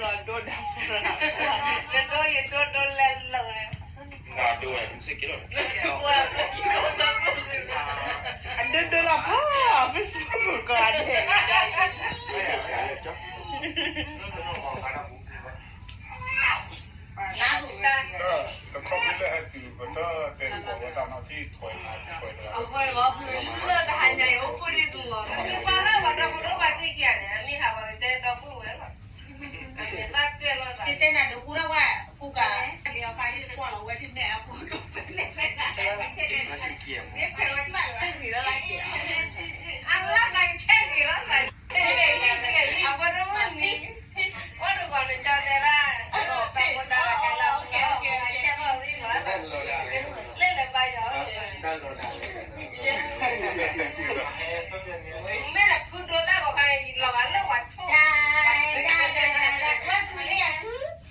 ဒိၣ်ဒၣ်, ယဒိၣ်ယဒိၣ်ဒိၣ်လဲၣ်လၢာ်န့ၣ်, အဒိၣ်ဒိၣ်လီၤဖး, Facebook ကီးဒဲး, အဝဲလီၤဖုလၢတဟါညါအံၤ အိၣ်ဖှိၣ်ဒ်သိးလီၤ, သုပာ်လၢပှၤဒီဖိဒိၣ်ဘၣ်သ့ၣ်ခံဂၤန့ၣ် အမ့ၢ်ဟးဝဲကတဲဒီပုၢ်ဝဲၢ်လီၤ. လၢလၢပာ်ယီၤ, မ့ၢ်လၢဖုဒိၣ်တၢ်ဂီၤခါန့ၣ် လီၤဂာ်လၢပှၤထိၣ်, ပဝံဒၣ်လံ ပဝံဒၣ်လံ, ပဝံဒၣ်လံ, ပဝံဒၣ်လံ, ပဝံဒၣ်လံ, ပဝံဒၣ်လံ, သ့ၣ်ညါဒၣ်ဝဲ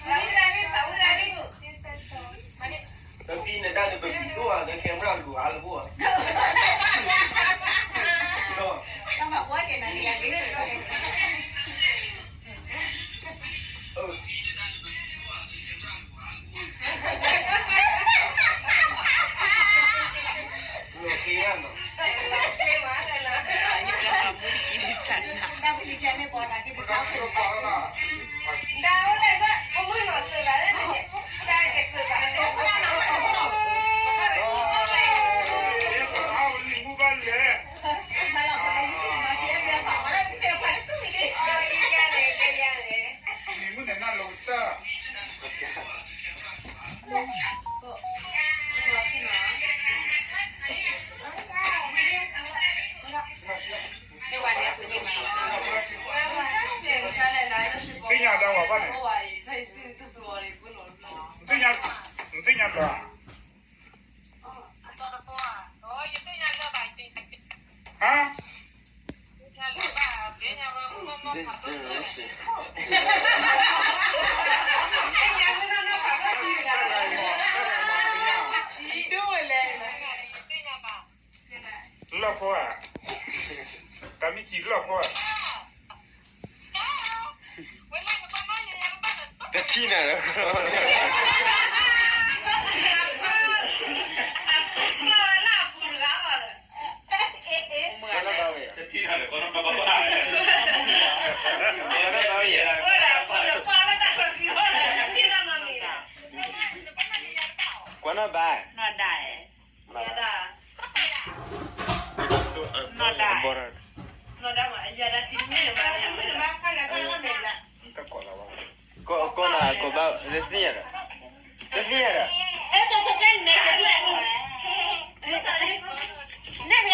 ဘၣ်န့ၣ်, နသ့ၣ်ညါလၢၤဧါ, ဟါ, လီၢ်ခိဧါ, တၢ်မ့ၢ်ကံလီၢ်ခိဧါ, တထံၣ်နၤလၢၤ, ကွၢ်နီၣ်ဘၣ်, နီၢ်ဒၣ်, နီၢ်ဒၣ်, ကိးနၤကိးဘၣ်, တသ့ၣ်ညါဒီး, တသ့ၣ်ညါဒီး, နီၢ်ဒၣ်ဒၣ်, မိၢ်မိၢ်လီၤ, မ့ၢ်ဧ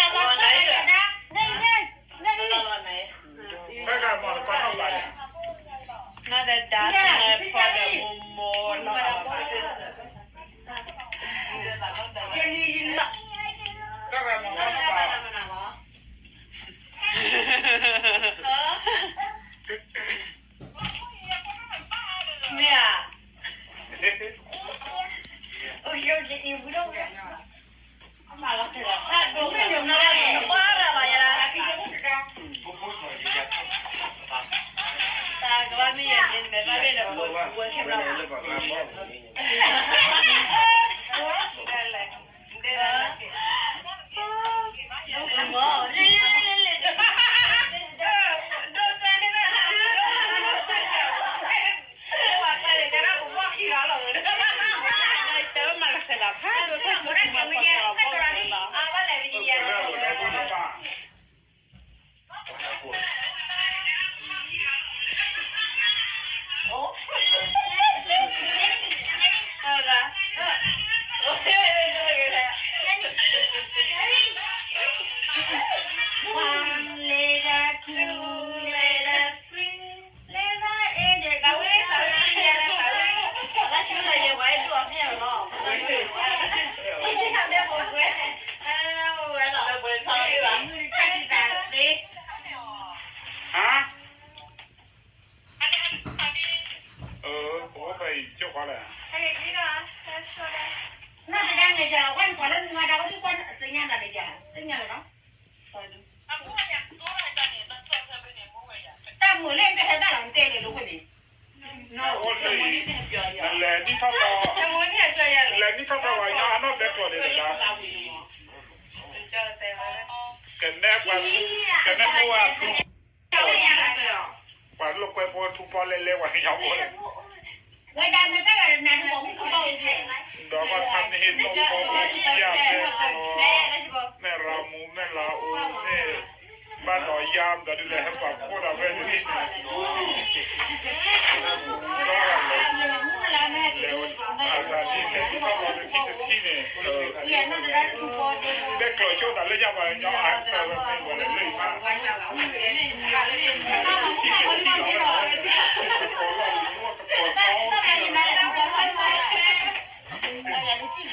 ါ, တၢ်ကဘၣ်မ့ၢ်ယဲန့ၣ် နမဲာ်ဘၣ်မ့ၢ်လၢပှၤဝဲခဲဘျီ, ဒ်လဲၣ်, ဒ်လဲၣ်, One letter, two letter, three letter, and the Huh? အၢ ပအိၣ်ဖဲအံၤကၠိၣ်ဃီလဲၣ်, နတဒၣ်န့ၣ်ယၤ ဝဲနပှၤလၢနမၤဒၣ်ဝဲဒ်ပှၤသ့ၣ်ညါနၤန့ၣ်ယၤ သ့ၣ်ညါလီၤနီၤ, တၢ်မုာ်လၢနတဟဲဘၣ်လီၤ နတဲလဲၤလိာ်ဝဲန့ၣ်, အိၣ်လၢအံၤ, နလဲၤနံၣ်ထီၣ်သီ, လဲၤနံၣ်ထီၣ်သီပှၤကညီအနီၢ်ဘဲကျိးန့ၣ်တဂၤ, ကနဲပှၤ, ကနဲဖိအထူ, ပှၤလိာ်ကွဲဖိထူပီလဲလဲပှၤကညီဖိ, ဝဲဒၣ်မ့ၢ်တၢ်ဂၤနၤတဘီမုၢ်ခီဘီဝဲ, ဒီးပှၤဖးန့ၢ်ဟ့ၣ်နီၢ်ဖိဖိယါဖဲ, မဲၢ်ရၤမူ မဲၢ်လၤအူ မ့ၢ် ဘၣ်ဒီးယါမး ဒီးဒုးလဲၤဟဲပာ်ဖှိၣ်သးဖဲန့ၣ်, လဲၤ, အစးဒ်လဲၤထီၣ်လီၤတထံၣ်တထံၣ်န့ၣ်, ဘဲကျိးဆိသးလၢညါပှၤကညီအတၢ်ဝဲမ့ၢ်ဝဲလဲၣ်, လၢယဖး, ထံၣ်န့ၣ်ထံၣ်လီၤဝဲဒၣ်, တကိးလီၢ်လံၤအိၣ်တကိးတီ,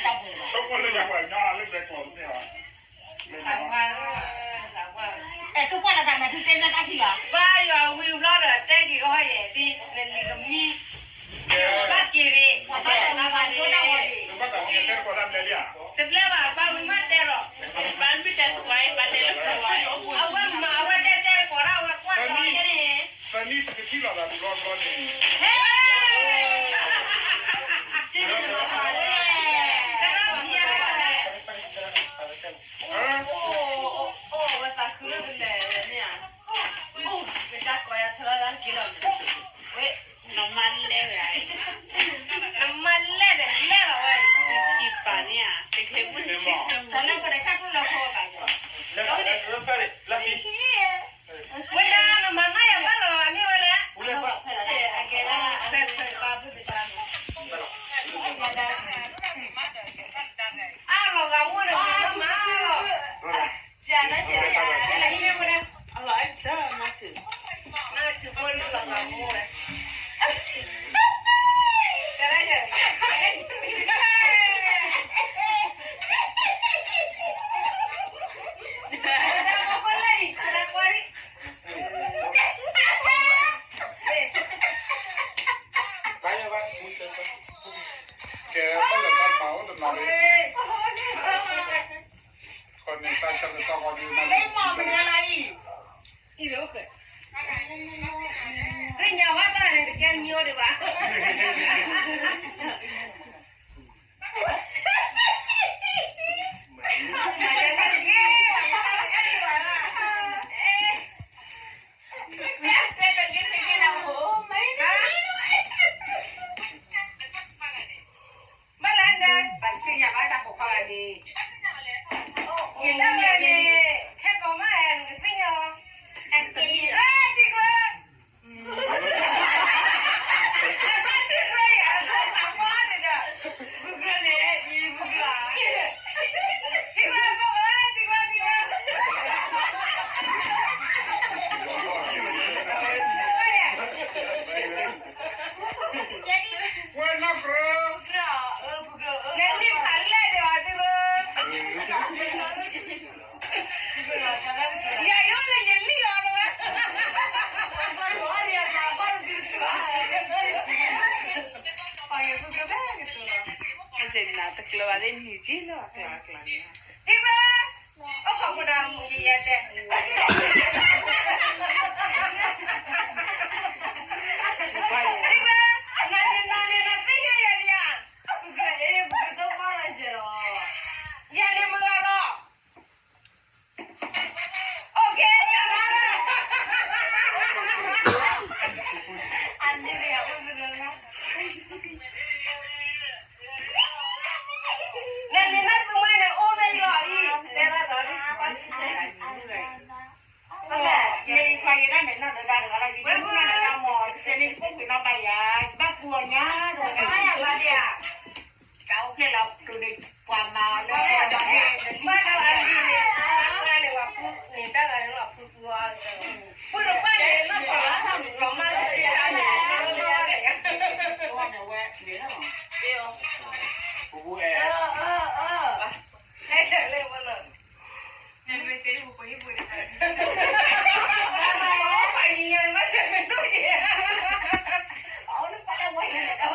ဆိကမိၣ်လၢညါပှၤကညီအလၢဘဲကျိးတမ့ၢ်ဘၣ် အဲၣ် ဘါယွၤဝံၤဘျီဒီး တဲက့ၤကဟီယဲၢ် ဒ်နလံၤကမံ, ဘၣ်က့ၤရ့ၣ်, ဘၣ်တၢ်န့ၣ်တဲတကိးသးဘျဲၣ်လံဧါ, တဘျဲၣ်ဘၣ် ဘၣ်ဝံၤမးတဲဒီး, ဘၣ်မ့ၢ်တဲတကိး ဘၣ်တဲလၢ အဝဲမၤ အဝဲတဲတဲတကိးဒၣ် အဝဲကွၢ်လီၤန့ၣ်, သနံၣ်ပကထံၣ်လိာ်သးတဘျီဘျီန့ၣ် အိၣ်ဝဲသးခုလၢကလဲၤန့ၣ်ဧါ, ကစၢ်ကိးယၤထၢလၢက့ၤလီၤ, ဝဲ, နမါလဲၣ်ဝဲ, နမါလဲၣ်ဒီးလဲၣ်လီၤဝဲ, တကံပၤန့ၣ်ဧါ, တကဲမုၢ်ဆံး, တၢ်လၢကဒီးဆၣ်ထူၣ်လၢဖိဘၣ်, ဝဲဒၣ်နမၤနီၢ်ယၤဘၣ်လီၤ မ့ၢ်ဝဲလဲၣ်, ဆဲးအကဲဒၣ်, အါလီၤဂာ်မိၢ်ဒီးမၤလီၤ, ပျးတၢ်ဆဲး, အလီၤအဲၣ်တၢ်မၤစၢၤ, မၤစၢၤဖိလၢလီၤဂာ်မိၢ်ဝဲ, တၢ်ဆဲး ကဲဘၣ်လၢတၢ်မၤအိၣ်တနီၤလံ, ဃီန့ၣ်တၢ်ဆၢကတီၢ်ဃီဒုး, သ့ၣ်ညါဘၣ်တၢ်န့ၣ် တကဲမံၤအိၣ်ဒံးဘၣ် ဘၣ်လၢန ပသ့ၣ်ညါဘၣ်တၢ်ပိာ်ခွါဂၤန့ၣ်, ယတၢ်ဂၤန့ၣ် ခဲကိာ်မး နကသ့ၣ်ညါ, တံၤကျၢၤ, တံၤကျၢၤယၤ အသးပှၢ်န့ၣ်ဒီး, ဘုကျၢၤန့ၣ် အံၤဘုကျၢၤ, တံၤကျၢၤဖိဧၢ, တံၤကျၢၤ, တံၤကျၢၤ ဝဲနီၢ်ကြၢး, လဲၤလံဖးလဲၢ်ဒီးအီၤသ့ၣ်ဧၢ, ယၤယအိၣ်လၢယလံၣ်အီၤတဝဲ, တကျၢၤဘၣ်သ့ၣ်နံၤကံလီၤ, တကျၢၤန့ၣ်, အိၣ်ခိးဖိဒီးမူယံၤယဲတဲ နန့ၣ်နန့ၣ်နသ့ၣ်ညါယၤလံဧါ, ပကဲအ့ၣ် ပကတဘၣ်လီၤယဲလီၤ, ယၤန့ၣ်မုၢ်ဂၤလီၤ, အိၣ်ကဲတၢ်လၢ နန့ၣ်နသုမါန့ၣ် အိၣ်မ့ၢ်လီၤအံၤ တဲဒၣ်ဒီး မ့ၢ်ခွါယဲဒၣ်န့ၣ် နီၢ်ဒီးဒါတဂၤလီၤ ယဒိၣ်မုၢ်နီၢ်ဒီးဒါမီၤ တစဲးန့ၣ် ယဖိခွံနီၢ်ဘၣ်ယၤ ဘၣ်ပူၤအီၤညါဒီး တၢ်အိၣ်ဖျဲၣ်လီၤ တိၤန့ၣ်ပှၤမၤလၢ ဘၣ်ဒီးအမံၤန့ၣ် ဘၣ်ဒီးအမံၤန့ၣ် တၢ်ဂၤန့ၣ်လီၤ ဖုဖုအီၤ ဖုတပၢ်န့ၣ် နီၢ်ကီၢ်လၢ်ထီၣ်မုၢ်ကျီၤမးလၢစံးတၢ်န့ၣ် နီၢ်ကီၢ်လၢ်ထီၣ်ဝဲန့ၣ် ပူၤပူၤအဲၣ် အဲၣ် အဲၣ် အဲၣ် အဲၣ် ပှၤညီညီမး တမ့ၢ်ဒိၣ်ယဲၢ် အအိၣ်လၢပှၤလၢဝဲ